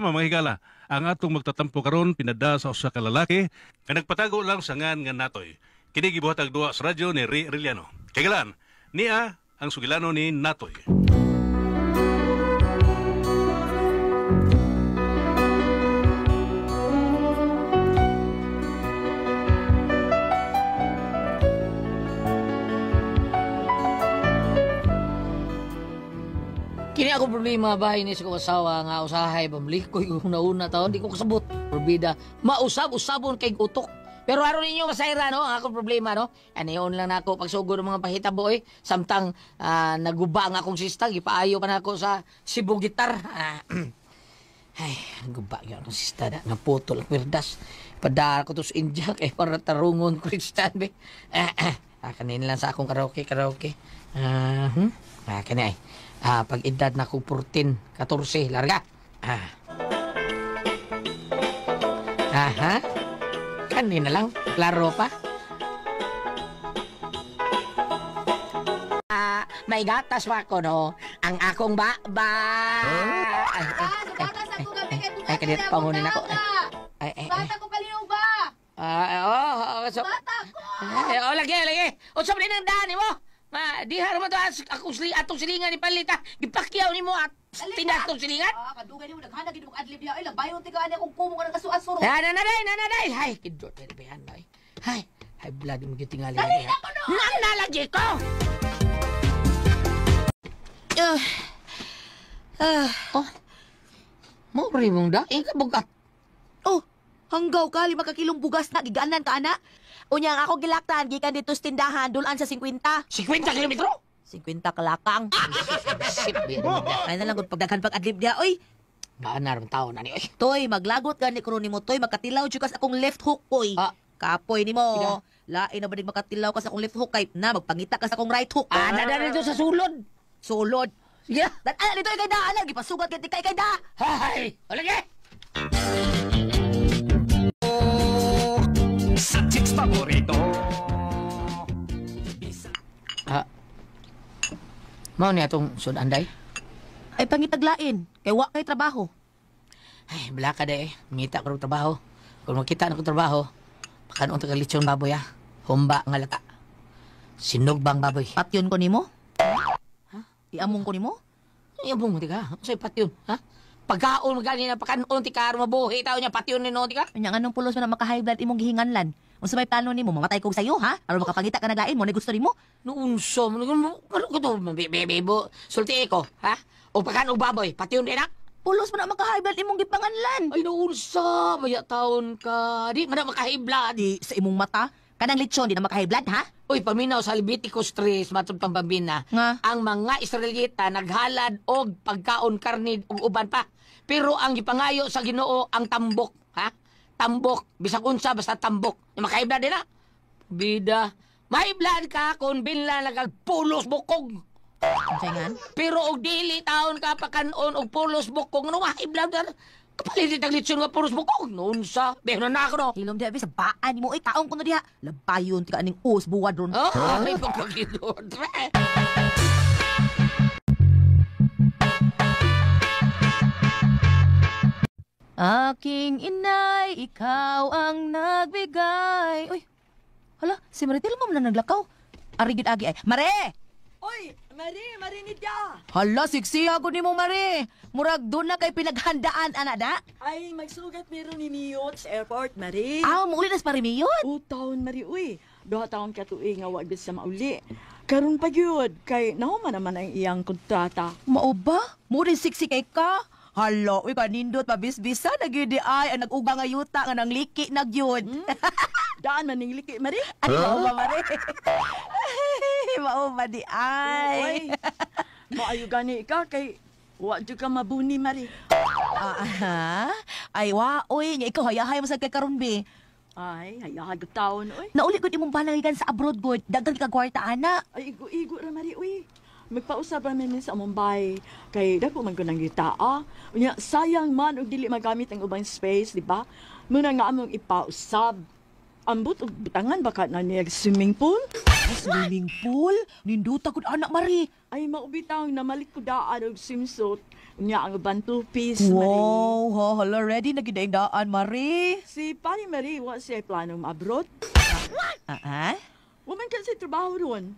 Mga higala, ang atong magtatampo karon pinada sa usa ka lalaki nga nagpatago lang sa ngan nga Natoy. Kini gibuhat ang duwa sa radyo ni Ray Arellano. Kagalan, niya ang sugilano ni Natoy. Kini ako problema bahay ni sa kong asawa nga usahay bamlikoy kung nauna taon di ko kasabot. Probida mausab-usabon kay utok. Pero aron ninyo masayra no ang akong problema no. Aniyon lang nako pagsugod ng mga pahitabo eh samtang naguba ang akong sista gipaayo pa nako sa Cebu Guitar. Ay, guba gyud akong sista na naputol ang kwerdas. Padara ko to sa India kay para tarungon Christian be. Kanin lang sa akong karaoke karaoke. Kani ay. Pag edad na ko 14, 14, larga. Aha. Kanina lang, klaro pa. May gatas pa ako, no? Ang akong ba. Ay, ay, ay, kanit pangunin ako. Ay, ay, ay. Bata ko kalinaw ba? So, Bata ko! ay, oh, lagi, lagi. O, sabi ng daan mo. Ma, di haram to akong atong silingan ni Palita. Gipakyaw nimo at tinatong silingan. Kadugay nimo naghanag gid adlib diha ay labayon ti kaani akong kumo nga nagasuasuro. Na na na day, na na day. Hay, kidot na bayan day. Hay, hay blood mo gitingali. Dali na ko no. Nang nalagi ko. Oh. Mo rimong da, ika bugat. Oh, hanggaw ka 5 ka kilong bugas na gigaanan ka ana. Unya ang ako gilaktan gikan dito sa tindahan dulan sa 50. 50 kilometro? 50 kalakang. Sip, Ay na lang gud pagdaghan pag adlib diha oy. Baanar man taon ani oy. Toy, maglagot gani karon nimo toy, makatilaw jud ka sa akong left hook oy. Kapoy nimo. Lain na ba dig makatilaw ka sa akong left hook kay na magpangita ka sa akong right hook. Na dito sa sulod. Sulod. Sige. Dan ana dito kay da ana gipasugat kay kay kay da. Hay, o lagi. Sa chicks paborito. Mao ni atong sudanday. Ay pangitaglain kay wa kay trabaho. Ay, bala ka day. Mangita ko og trabaho. Kung makita na ko trabaho, pakanon ta ka lechon baboy ah. Humba nga lata. Sinugbang baboy. Patyon ko nimo? Ha? Iamong ko nimo? Iamong mo ti ka. Unsay patyon, ha? Pagkaon gani na pakanon ti ka aron mabuhi tawo niya patyon ni no ti ka. Unya nganong pulos man na maka-high blood imong gihinganlan? Unsa may plano nimo? Mamatay kog sayo ha? Aron makapangita ka naglain mo na gusto nimo? Noon sa man ano ko to bebo sulti ko ha? O pakanon og baboy patyon din na. Pulos man na maka-high blood imong gipanganlan. Ay noon sa maya taon ka di man na maka-high blood. Di sa imong mata kanang lechon di na maka-high blood ha? Uy, paminaw sa Leviticus 3 matod pambabina. Nga? Ang mga Israelita naghalad og pagkaon karne ug uban pa. Pero ang gipangayo sa Ginoo ang tambok, ha? Tambok, bisag unsa basta tambok. Maka-high blood din na. Bida, may blood ka kung binla nagpulos bukog. Unsay ngan? Pero og dili taon ka pakanon og pulos bukog, ano ma-high blood ka? Kapalit ang lechon nga pulos bukog. Noon sa, behon na ako no. Hilom diha sa baan nimo oy taong kuno diha. Labayon ti ka aning us buwad ron. Oh, ay pagkakidot. Aking inay, ikaw ang nagbigay. Uy, hala, si Maritel mo na naglakaw. Ari gid agi ay. Mare! Oy, Mari, Marinidya. Hala, siksi ako nimo Mare. Murag doon na kay pinaghandaan ana da. Ay, magsugat meron ni Miyot sa airport, Mari. Aw, muuli na sa parimiyot. O taon, Mari, uy. 2 taon ka tuig nga wag sa mauli. Karon pa gyud kay nahuman naman ang iyang kontrata. Mao ba? Muri siksi kay ka. Hala, uy kanindot pabisbisa na gyud di ay ang nag-uga nga yuta nga nangliki na gyud. Daan man ning liki, Mari. Ay, mao ba, Mare? Mao ba di ay? Uy, maayo gani ka kay wa jud ka mabuni, Mari. Ah, ay wa, uy, nya ikaw hayahay mo sa kay karon be. Ay, hayahag taon, uy. Nauli gud imong balahigan sa abroad gud. Daghan ka kwarta ana. Ay, igo-igo ra, Mari, uy. Magpausab ra man sa Mumbai kay dako man ko nang gitaa. Unya sayang man og dili magamit ang ubang space, di ba? Muna nga among ipausab. Ambot og butangan baka na niya swimming pool. Swimming pool? Ninduta gud anak Mari. Ay maubitang namalik ko daan og swimsuit. Unya ang uban two-piece, Marie. Wow, ha, hala, ready na gid ang daan, Marie. Si Pani Marie, wa siya plano ma-abroad. Ah, ah? Wa man kasi trabaho ron.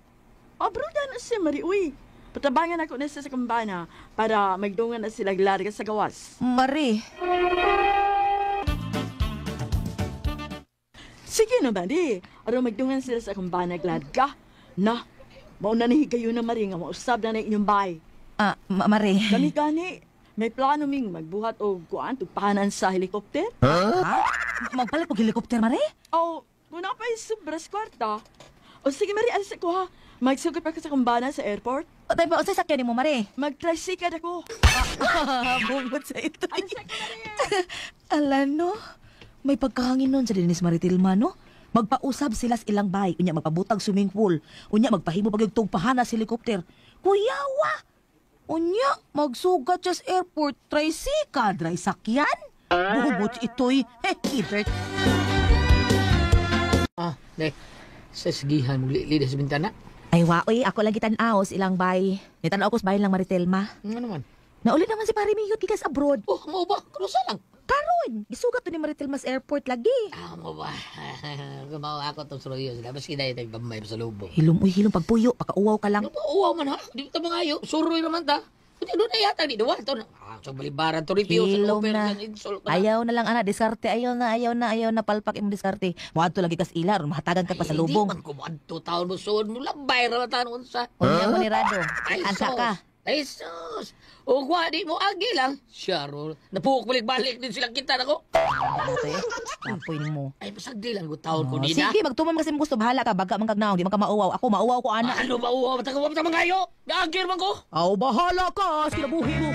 Abroad na siya, Marie, uy. Patabangan ako na siya sa kambana para magdungan na sila larga sa gawas. Marie. Sige na, Marie. Aron magdungan sila sa kambana gladga. Na, mauna na higayon na, Marie, nga mausab na na inyong bay. Ah, Marie. Kami gani, may plano ming magbuhat og kuan tugpahanan sa helikopter. Ha? Magpalit og helicopter, Marie? O, kung napay sobras kwarta. O sige, Marie, alis ako ha. Magsugot pa ka sa kumbana sa airport. O, tayo pa, unsay sakyan nimo, Marie? Mag-tricycle ako. Bungot sa ito. Alis ako, Marie. Ala, no? May pagkahangin nun sa Dennis Maritilma, no? Magpausab sila sa ilang bahay. Unya, magpabutag swimming pool. Unya, magpahimo pag tugpahana sa helicopter. Kuyawa! Unya, magsugat siya sa airport. Tricycle, dry sakyan. Bungot ito'y. Eh, kibert. Ah, deh. Sa sigihan mo li sa bintana. Ay, waoy, ako lang gitan-aw sa ilang bay. Nitanaw ko sa bahay lang Maritelma. Ano naman? Nauli naman si Pare Miyot gikas abroad. Oh, mo ba? Kuno lang. Karon, gisugat to ni Maritelma sa airport lagi. Ah, mo ba? Gumawa ako tong suroyo sila. Maski na ito gamay sa lubong. Hilom, uy, hilom, pagpuyo, pakauwaw ka lang. Ano ba uwaw man ha? Di ta mga ayo. Suroy naman ta. Hindi doon na yata. Di duwa. Ito na. Ah, so balibaran to review sa Hilom over na. sa insult na. Ayaw na lang, ana, diskarte. Ayaw na, ayaw na, ayaw na, palpak imong diskarte. Moadto lagi kas ila, ron mahatagan ka pa sa Ay, lubong. Di man kumuadto taon mo suod mo. Labay ra taon unsa. Unya mo ni Rado. Ay, Ansa sus. ka. Ay, sus. O kwa, di mo agi lang. Siya, ro. Napuok balik-balik din sila kita nako. Ano to eh? Apoy nimo. Ay, pasagdi lang ko taon ko Oh, nina. sige, magtuman kasi mo gusto, bahala ka, baga man kag naong, di man ka mauwaw. Ako mauwaw ko ana. Ano ba uwaw? Matagawa pa mga ayo. Gaagir man ko. Aw, bahala ka, kinabuhi mo.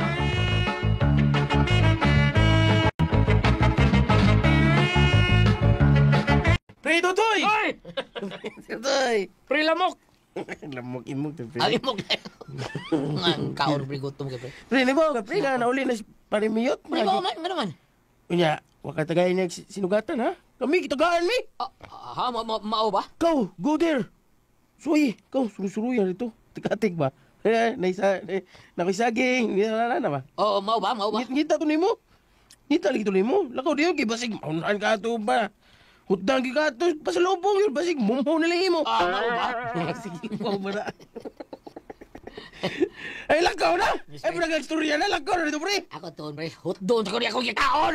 Pre, Totoy! Ay! Totoy! Pre, lamok. Lamok imog to, pre. Ang imok. Ang kaon, pre, gutom ka, pre. Pre, libaw ka, pre, nga nauli na si Parimiyot. Pre, ba man, nga naman. Unya, wakatagayin niya sinugatan, ha? Kami, kitagaan, mi! Ah, ha, mao ba? Go, go there! Suy, go, surusuruyan ito. Tikatik ba? Eh, naisa, eh, nakisaging, na na ba? Oo, mao ba, mao ba? Ngita to nimo. Ngita lagi to nimo. Lakaw diyo, kay basig, maunahan ka to ba? Hutang gi ka to, pasalubong yun, basig, mumho na lang imo. Ah, mao ba? Sige, mao ba na? Ay, lakaw na! Ay, pinag-istorya na, lakaw na dito, pre! Ako to, pre. Hotdog sa kanya akong gikaon.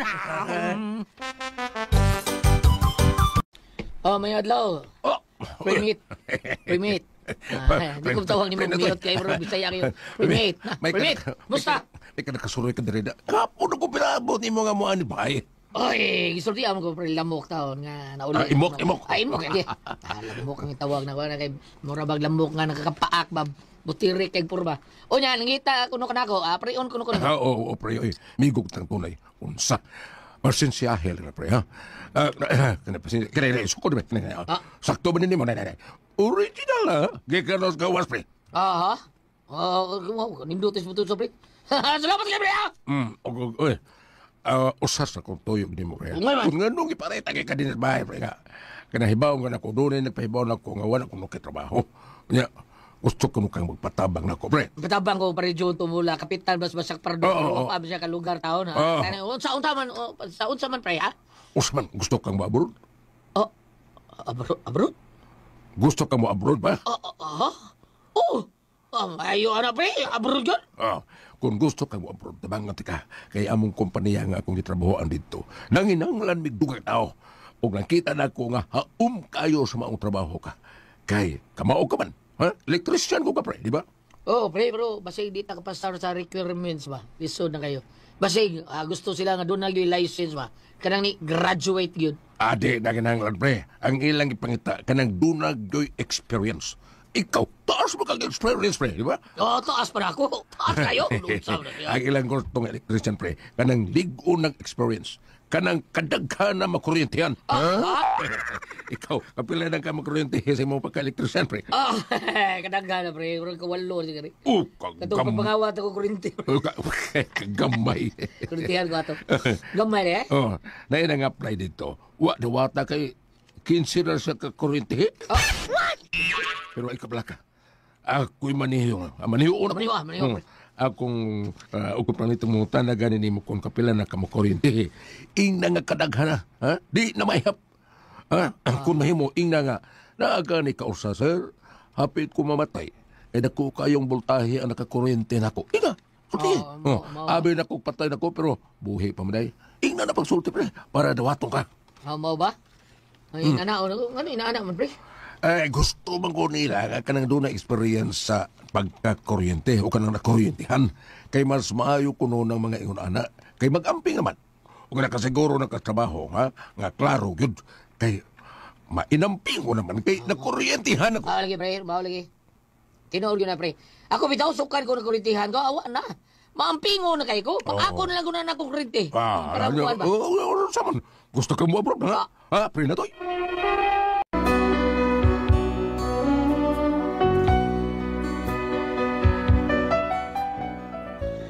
Oh, may adlaw. Oh! Primate. Primate. Ah, di ko tawag ni mo miyot kay bro Bisaya kayo. Primate. Na, primate. Musta? May ka nakasuroy ka diri na. Kapon ako pinabot ni mga mo ani bay. Oy, gisulti amo ko pre lamok taon nga nauli. Ah, imok, imok. Ah, imok eh. Ah, lamok ang tawag na ko na kay mura bag lamok nga nakakapaak ba. Butirik kay purba. O nya nangita kuno kanako, ah pre on kuno kuno. Ah, oo, oo, pre, oy. Migog tang tunay. Unsa. Pasensyahe lang na, pre, ha? Ah, kana pasensya. Kaya, kaya, sukod ba? Kaya, Ah. sakto ba nini mo? Nay, nay, nay. Original, ha? Gikanos gawas, pre. Aha. Oh, wow, nindutis mo to sa pre. Salamat kay pre. ah. Og, oy. Usas na kong tuyog ni mo, pre. Ungay man. Kung nga nung ipareta kay ka din sa bahay, pre, nga. Kanahibaw nga na ko, doon ay nagpahibaw na ko, nga wala ko nung trabaho. Nya, gusto ko nung kang magpatabang na ko, pre. Patabang ko pare John Tumula, kapitan bas basak pardo, Oo, oo. pa siya ka lugar taon ha. Oo. Kaya, unsa unsa man oh, sa unsa man pre ha? Usman, gusto kang mo-abroad? Oh, abroad, abroad? Gusto kang mo-abroad ba? Oh, oh, oh. Oh. Oh, ayo ana pre, abroad yun. Ah, kung gusto kang mo-abroad, tabangan ka kay among kompanya nga akong gitrabahoan dito. Nanginanglan mig dugay tao. Ug nakita na ko nga haum kayo sa maong trabaho ka. Kay kamao ka man. Ha? Electrician ko ka pre, di ba? Oh, pre, bro, basig di ta kapasar sa requirements ba. Lisod na kayo. Basig gusto sila nga doon na gyud license ba. Kanang ni graduate gyud. Ade na kinahanglan pre. Ang ilang ipangita kanang dunag joy experience. Ikaw, taas mo kag experience pre, di ba? Oh, taas pa na ako. Taas kayo. Unsa man na Ang ilang gustong electrician pre, kanang lig-o ng experience. Kanang kadaghan na makuryentehan. Ah, Ikaw, kapila na ka makuryente sa imong pagka-electrician pre. ah, kadaghan na pre, murag kawalo siguro. Oh, Katong pagpangawat ako kuryente. Oh, kagamay. Kurintihan ko ato. Gamay na eh. Oh, na ang apply dito. Wa diwata kay 15 na sa kakuryente. Ah, Pero ay kablaka. Ako'y maniho. Ah, maniho na. Maniho, ah, maniho. Akong ukong planitong mga tana gani nimo kung kapila na kamo kuryente. Ingna nga kadaghana, ha? Di na mahihap. Ha? Kung mahimo, ingna nga naa gani kausa, sir. Hapit ko mamatay. Eh dako kayong voltahe ang nakakuryente nako. Inga. Sulti. Oh, Oh, abi nako patay nako pero buhi pa man day. Ingna na pagsulti, pre, para dawaton ka. Ha, mao ba? Ay, inaana, ano, ano, inaana man, pre? Eh, gusto man ko nila nga kanang doon na experience sa pagkakuryente o kanang nakuryentehan. Kay mas maayo kuno ng mga ingon ana. Kay mag-amping naman. O nakasiguro nakatrabaho, ha? Nga klaro, gyud. Kay mainamping ko naman. Kay nakuryentehan ako. Mao lagi, pre, mao lagi. Tinuod yun na, pre. Ako bitaw sukan ko na kurintihan ko, awa na. Maampingo na kay ko. Pag ako na lang guna na akong kurinte. Ah, Para ano, kuwan ba? oh, oh, oh, saman. Gusto ka mo abroad, ha? Ha, pre na toy.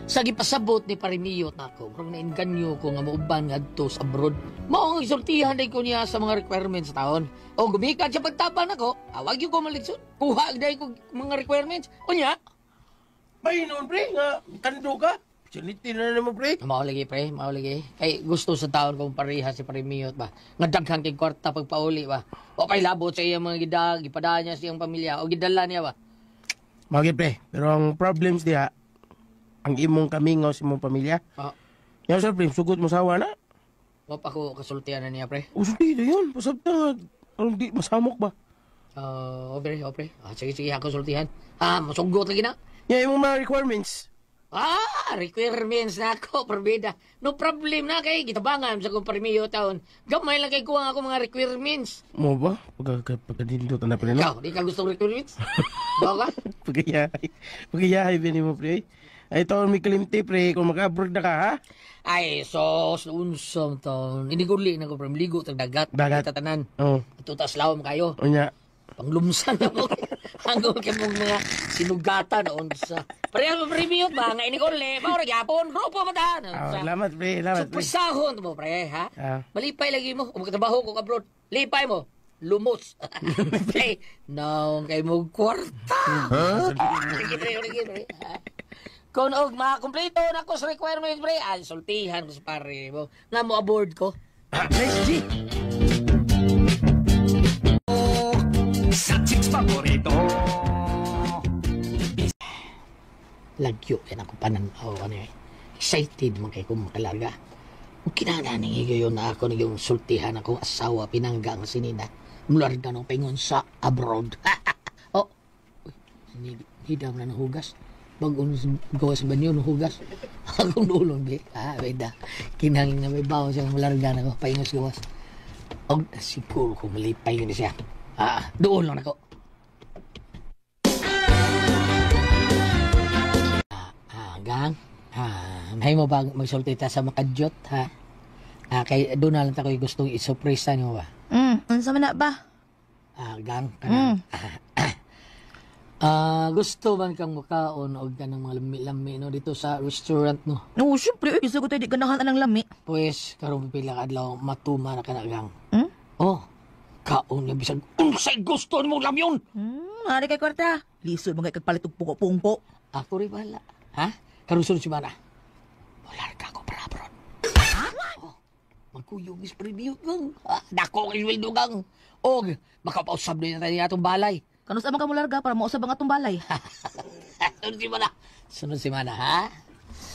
Sa gipasabot ni Parimiyot nako, murag nainganyo ko nga mauban ngadto sa abroad. Mao ang isultihan day ko niya sa mga requirements sa taon. O gumikan siya pagtabang nako, awag yun ko maligsun. Kuha day ko mga requirements. Unya, May noon, pre, nga tando ka. Sinitin na naman, pre. mao lagi, pre, mao lagi. Kay gusto sa taon kong pareha si Parimiyot ba. Nga daghan kay kwarta pagpauli ba. O kay labot sa iyang mga gidag, gipadaan niya sa iyang pamilya o gidala niya ba. Magi, pre. Pero ang problems diha, ang imong kamingaw sa imong pamilya. Ah, Yan, sir, pre, sugot mo sawa na. wa pa ko kasultihan na niya, pre. Uso dito yun. Pasabta nga. Anong di, masamok ba? Oh, pre, oh, pre. Ah, sige, sige, ako sultihan. Ah, masugot lagi na. Yan, imong mga requirements. Ah, requirements na ako, perbida. No problem na kay gitabangan sa kong parimiyo taon. Gamay lang kay kuha ako mga requirements. Mo ba? Pagkadindot na pre, no? Ikaw, di ka gustong requirements? Bawa ka? Pagkayahay. Pagkayahay ba ni mo, pre? Ay, taon may kalimti, pre. Kung maka-abroad na ka, ha? Ay, sos, unsam taon. Hindi ko uli na ko, pre. Ligo tag dagat. Dagat. Tatanan. Oo. Ito tas lawom kayo. Unya. Panglumsan na mo. Hanggang kay mong mga sinugatan unsa. Parehas mo premium ba nga ini ko uli. Mao ra gyapon, grupo man ta. Ah, salamat, pre. Salamat, pre. Surpresahon mo, pre, ha? Ah. Malipay lagi mo. Kung magtrabaho ko abroad, lipay mo. Lumos. Pre, naong kay mo kwarta. Sige, pre, sige, pre. Ha? Kung og makakumpleto na ko sa requirements, pre, ay, sultihan ko sa pare mo. Nga mo aboard ko. Nice, G. Sa chicks paborito. Lagyo yan ako pananaw. Ano eh. Excited man kay kong makalaga. Kung kinananing higayon na ako nagyong sultihan akong asawa pinangga ang sinina. Mularga nung pingon sa abroad. Oh, uy, hindi na nahugas. Bagong gawa sa banyo, nahugas. Akong dulong, bi. Ah, wait. Kinahanglan na may baon siya mularga na ko. Paingos gawas. Og siguro kung malipay yun siya. Ah, doon lang ako. Ah, gang. Ah, may mo ba magsulti ta sa makadyot, ha? Ah, kay doon na lang ta ko'y gustong isurpresa nimo ba? Unsa man na ba? Ah, gang, kanang. Ah, gusto man kang mukaon og kanang mga lami-lami no dito sa restaurant no. Oo, syempre, uy, gusto ko tayo di ganahan anang lami. Pues karon pila ka adlaw matuma na ka na, gang. Hmm? Oh, kaon nga bisag unsay gusto nimo lamyon. Ari kay kwarta. Lisod mga kagpalit og pungko-pungko. Ako rin bahala. Ha? Karon sunod semana. Mularga ko para abroad. Oh, magkuyog is preview gang. Ah, dako kay sweldo gang. Og makapausab na tayo atong balay. Kanus amang ka mularga para mausab ang atong balay. Sunod semana. Sunod semana, ha?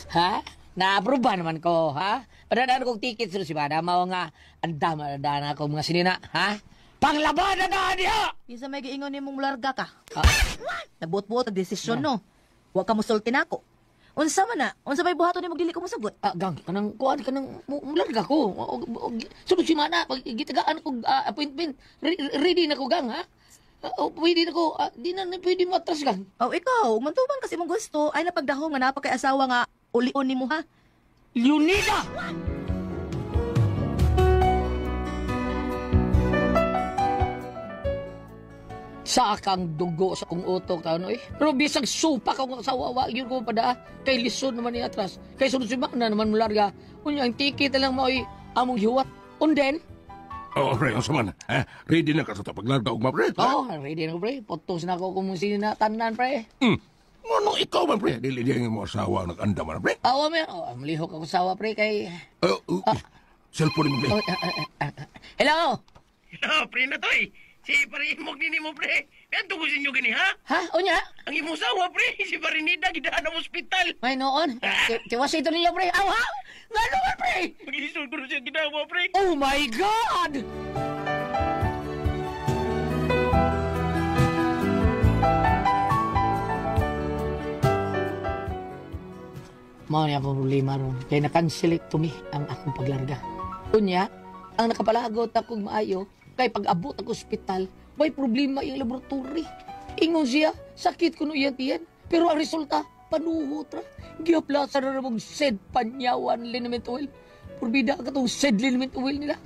Ha? Na-approve ba naman ko, ha? Padadaan kong ticket sunod semana. Mao nga, andam, andam ako mga sinina, ha? Panglaban na na niya! Kinsa may giingon nimong mularga ka? Ah. Nagbuot-buot ang desisyon no. Wa ka mosulti nako. Unsa man na? Unsa may buhaton nimo dili ko mosugot? Ah, gang, kanang kuan kanang mularga ko. Sunod semana pag gitagaan ko appointment, ready na ko, gang, ha? Ah, o, pwede na ko, di na pwede mo atras, gang. Oh, ikaw, mantuman kasi mong gusto ay napagdahom nga napa kay asawa nga ulion nimo ha. Leonida! Sa akang dugo sa kong utok taon oy. Pero bisag supa ka kong asawa wa yun ko padaa kay lisod naman ni atras. Kay sunod semana naman mularga. Unya ang ticket na lang maoy among hiwat. Unden, Oh, pre, unsa man? Ha? Ready na ka sa paglarga ugma, pre? Oh, ready na ko, pre. Potos na ako kung sino na tanan, pre. Nganong ikaw man, pre? Dili diya nga mo asawa ang nag-anda man, pre. Awa mo yan. Oh, malihok ako sawa, pre, kay... Cellphone mo, pre. Oh, hello? Hello, pre na to eh. Si Parimog nini mo, pre. Yan ko sa inyo gani, ha? Ha? Unya? Ang imong sawa, pre. Si Parinida, gidaan ang ospital. May noon. Tiwas ito ninyo, pre. Aw, ha? Nga naman, pre! Mag-isol ko na siya ginawa, pre. Oh my God! Mao niya akong problema ron. Kaya na-cancel to me ang akong paglarga. Unya, ang nakapalagot akong maayo, kay pag-abot ako ospital, may problema yung laboratory. Ingon siya, sakit ko no iyan tiyan. Pero ang resulta, panuhot ra. Giaplasa na namang sed panyawan liniment oil. Purbida ka tong sed liniment oil nila.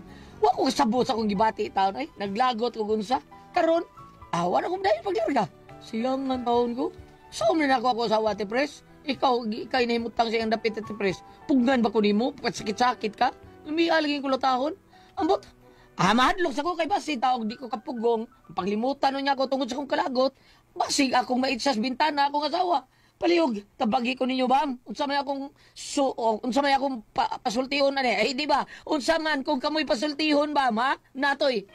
Wa ko kasabot sa akong gibati taon ay. Naglagot ko gunsa. Karon, awa na kong dahil paglarga. Siyang ang taon ko. So, na ako sa Ate Pres. Ikaw, ikay nahimutang sa iyang dapit, Ate Pres. Pugnan ba ko nimo? Sakit-sakit ka? Lumiya lagi ko lutahon. Ambot, mahadlok sa ko kay basi taog di ko kapugong. Paglimutan niya ako tungod sa akong kalagot. Basig akong maitsas bintana akong asawa. Palihog, tabagi ko ninyo bam. Unsa may akong unsa may akong pasultihon ani? Eh di ba? Unsa man kung kamoy pasultihon bam ha? Natoy.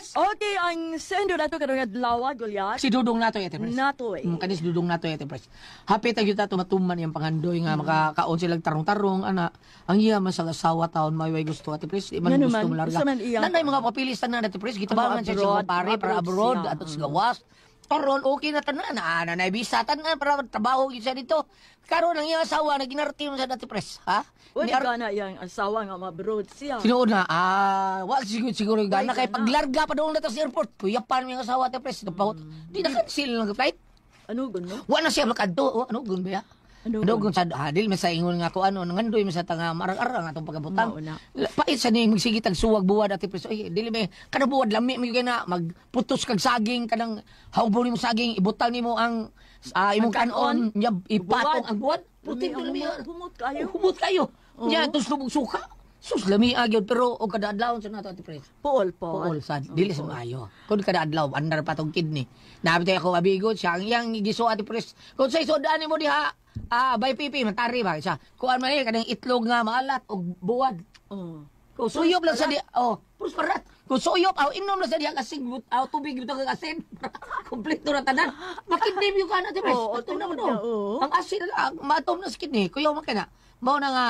Okay, ang sendo nato karong adlaw, Goliath. Si Dudong Natoy, Ate Pres. Natoy. Kanis Dudong Natoy, Ate Pres. Hapit ang yuta tumatuman iyang pangandoy nga makakaon silang tarong-tarong, ana. Ang iya man sa asawa taon may way gusto, Ate Pres. Di man Ngano gusto man? mo larga. Unsa man iyang- Nanay mga papilis tanan, Ate Pres. Gitabangan siya Abroad, sa pare para abroad abroad siya. at sa gawas. Karon okay na tanan, ana na visa tanan para trabaho gyud siya dito. Karon ang iyang asawa naginarti mo sa Ate Pres, ha? Wala gana iyang asawa nga ma-abroad siya. Sinuod na, wa siguro siguro gana kay gana. paglarga pa doon na sa airport. Kuyapan mo yung asawa Ate Pres, ito pa. Di na cancel ng flight. Ano guno? Wa na siya makadto. Oh, ano gun ba ya? Ano Ano gun sa hadil may sa ingon nga ko ano nangandoy may sa tanga marang-arang atong pagabutang. Mao na. Pait sa ni magsige tag suwag buwad Ate Pres. Oy, dili may kanang buwad lami mo na magputos kag saging kanang hawbo nimo saging ibutang nimo ang imong kanon nya ipatong ang buwad. Putin Lami ang lami. humot kayo. Humot kayo. Nya tos lubog suka. Sus lami gyud pero og kada adlaw sa nato Ate Pres. Puol po. Puol sad dili sa maayo. Kun kada adlaw andar pa tong kidney. Nabit ako abigot siya ang iyang giso Ate Pres. Kun say sudaan nimo diha bay pipi matari ba siya. Kuan man eh kanang itlog nga maalat og buwad. Oh. Kung suyop lang sa di oh, pros parat. Kung suyop aw inom lang sa diha kasing aw tubig butang kag asin. Kompleto ra tanan. Makidney mo ka na Ate Pres. Oo, Atom na mo tinuod na, no. oo. Ang asin na maatom na sa kidney. Kuyaw man ka na. Mao na nga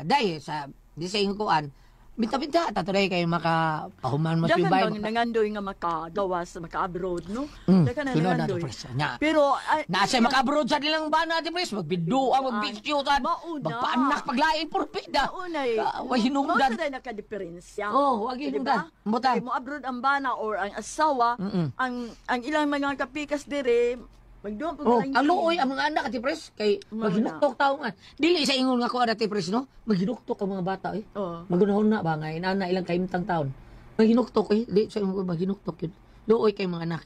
dai sa di sa ingon kuan. Binta-binta tatuloy kayo makapahuman mas Dakan yung bay. bang nangandoy nga makagawas, maka-abroad, no? Dakan na Tinuod na, nangandoy. Ate Pres. Nya. Pero, Nasa maka-abroad sa nilang bana, Ate Pres. Magbidyo, ang magbisyo, sad. Mauna. Magpaanak, paglain, purpida. Mauna eh. Way hinungdan. Mao sa nakadiferensya. Oo, wag hinungdan. Diba? Butang. Kay mo abroad ang bana or ang asawa, ang ilang mga kapikas dire, magduwa po Oh, ang luoy ang mga anak Ate Pres kay Mauna. maghinuktok tawo nga. Dili sa ingon nga ko Ate Pres no, maghinuktok ang mga bata eh. Oo. Magunahon na ba nga inana ilang kahimtang taon. Maghinuktok eh, di sa ingon ko maghinuktok yun. Luoy kay mga anak.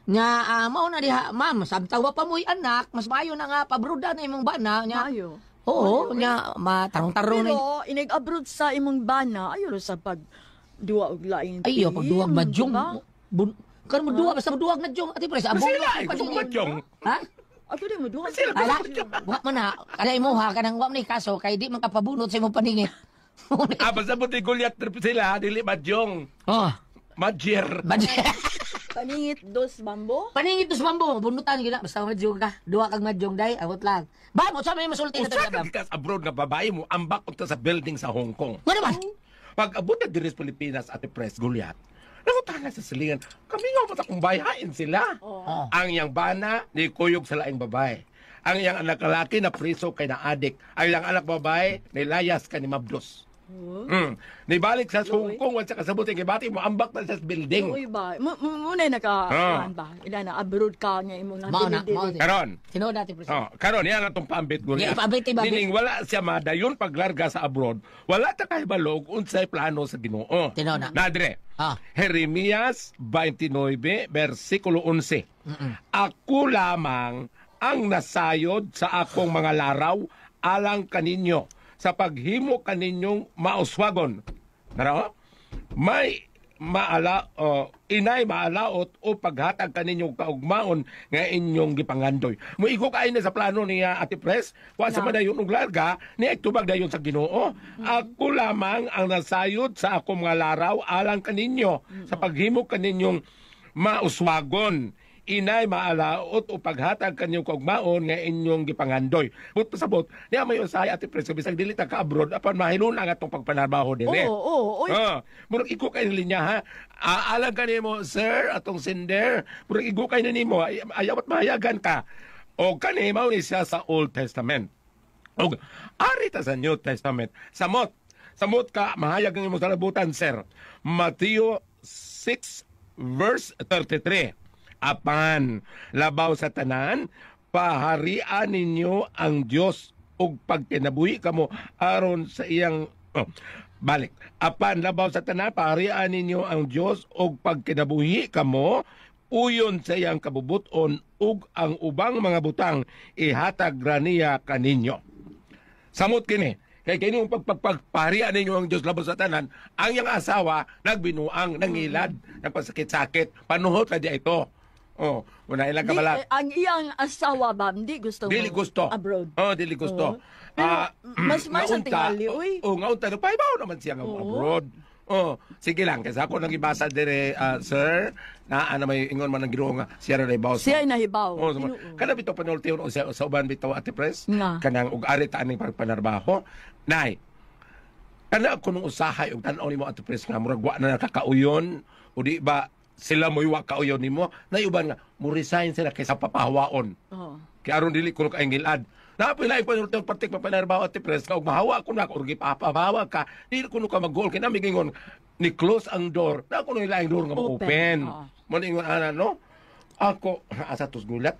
Nga mao na diha, ma'am, samtang wa pa mo'y anak, mas maayo na nga pabruda na imong bana nya. Maayo. Oo, nya matarong-tarong na. Pero inig-abroad sa imong bana, ayo ra sa pag duwa og laing Ay, team, pagduwag madyong. diba? Kan mo duwa basta duwag na dyong Ate Pres. Abong Sila ay gusto madyong. Ha? Ako din mo duwa. Ala, wa man na. Kada imo ha kanang wa man ni kaso kay di man kapabunot sa imong paningit. Basta mo di Goliath trip sila, dili madyong. Oh, Madjer. Paningit dos bambo. Paningit dos bambo, bunutan gyud na basta madyong ka. Duwa kag madyong day, awot lang. Bam, unsa may masulti na Usa to ka bam? gikas abroad nga babae mo, ambak unta sa building sa Hong Kong. Ngano man? Pag abot na diri sa Pilipinas, Ate Pres, Goliath, nangutana sa silingan, kami nga pa sa kumbayhain sila. Oh. Ang iyang bana, ni kuyog sa laing babae. Ang iyang anak lalaki na priso kay na adik. Ang iyang anak babae, nilayas ka ni Mabdos. Nibalik sa Hong Kong, wala sa kasabot, kay bati mo, ambak na sa building. Uy ba, muna naka kuan ba. Ila na abroad ka nga imong Mao na, dili-dili. mao na. Karon, Tinuod Ate Pres. Oh, karon yan atong paambit ko. Yeah, ipaambit, ipaambit. Nining wala siya madayon paglarga sa abroad, wala ta kahibalo og unsay plano sa Ginoo. Tinuod na. Nadre. Ah. Jeremias 29 versikulo 11. Ako lamang ang nasayod sa akong mga laraw alang kaninyo sa paghimo kaninyong mauswagon. Nara, may maala inay maalaot o paghatag kaninyo kaugmaon nga inyong gipangandoy. Moigo kay na sa plano niya Ate Pres, wa sa madayon og larga ni tubag dayon sa Ginoo. Ako lamang ang nasayod sa akong mga laraw alang kaninyo sa paghimo kaninyong mauswagon. Inay maalaot o paghatag kaninyong kaugmaon nga inyong gipangandoy. But pasabot, niya may usahay Ate Pres, bisag dili ta ka abroad apan mahinuna ang atong pagpanarbaho diri. Oo, oy. Murag igo kay linya ha. Aalang ka nimo sir atong sender. Murag igo kay nimo ayaw at mahayagan ka. O kani mao ni siya sa Old Testament. Og ari ta sa New Testament. Samot. Samot ka mahayag ang imong salabutan sir. Mateo 6 verse 33. Apan labaw sa tanan paharian ninyo ang Dios ug pagkinabuhi kamo aron sa iyang balik. Apan labaw sa tanan paharian ninyo ang Dios ug pagkinabuhi kamo uyon sa iyang kabubuton ug ang ubang mga butang ihatag ra niya kaninyo. Samot kini kay kini ang pagpagpaharian ninyo ang Dios labaw sa tanan, ang iyang asawa nagbinuang, nangilad, nagpasakit-sakit, panuhot na diya ito. Oh, wala ilang kabalat. Ang iyang asawa ba, hindi gusto mo? Dili gusto. Abroad. Oh, dili gusto. Oo. Pero, mas mas ang tingali, uy. Oh, ngaunta no, pahibaw naman siya nga abroad. Oh, sige lang kasi ako nang ibasa dire sir, na ana may ingon man ang Ginoo nga siya ra nahibaw. Siya ay nahibaw. Oh, Tinuod. kana bitaw panulti sa uban bitaw Ate Pres. Nga. Kanang og ari ta aning pagpanarbaho. Nay. Kana ako nung usahay og tan-aw nimo Ate Pres nga murag wa na nakakauyon o di ba sila mo'y wa kauyon nimo, nayuban nga mo resign sila kaysa papahawaon. Oo. Kaya aron dili kuno kaayong gilad. Napoy laing panulti partik papanarbaho Ate Pres nga og mahawa ko na or gipapahawa ka, dili kuno ka mag-goal kay nami gingon ni close ang door. Na kuno ilaing door nga Open. ma-open. Oo. Mo ingon ana no. Ako asa tos gulat.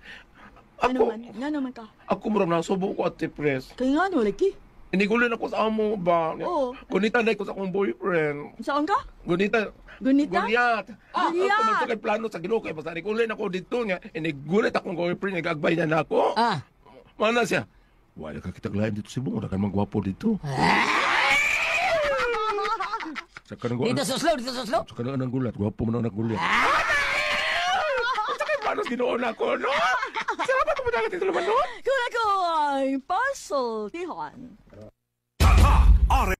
Ano Ako man, nga naman ka. ako murag nasubo ko Ate Pres. Kaya nga no, lagi. Inigulin ako sa amo ba? Oo. Gunita na ko sa akong boyfriend. Saan ka? Gunita. Gunita? Goliath. Ah, Goliath. Ako man plano sa Ginoo kay basta nigulin ako dito nga. Inigulit akong boyfriend nagagbay na nako. Ah. Mana siya? Wala ka kitag lain dito sa Cebu, wala ka namang gwapo dito. Sa kanang Dito sa slow, dito sa slow. Sa kanang anang gulat, gwapo man ang gulat. Sa kay plano sa Ginoo nako, no? Salamat po dagat ito naman, no? Kung ako ay puzzle, tihon. Tatak!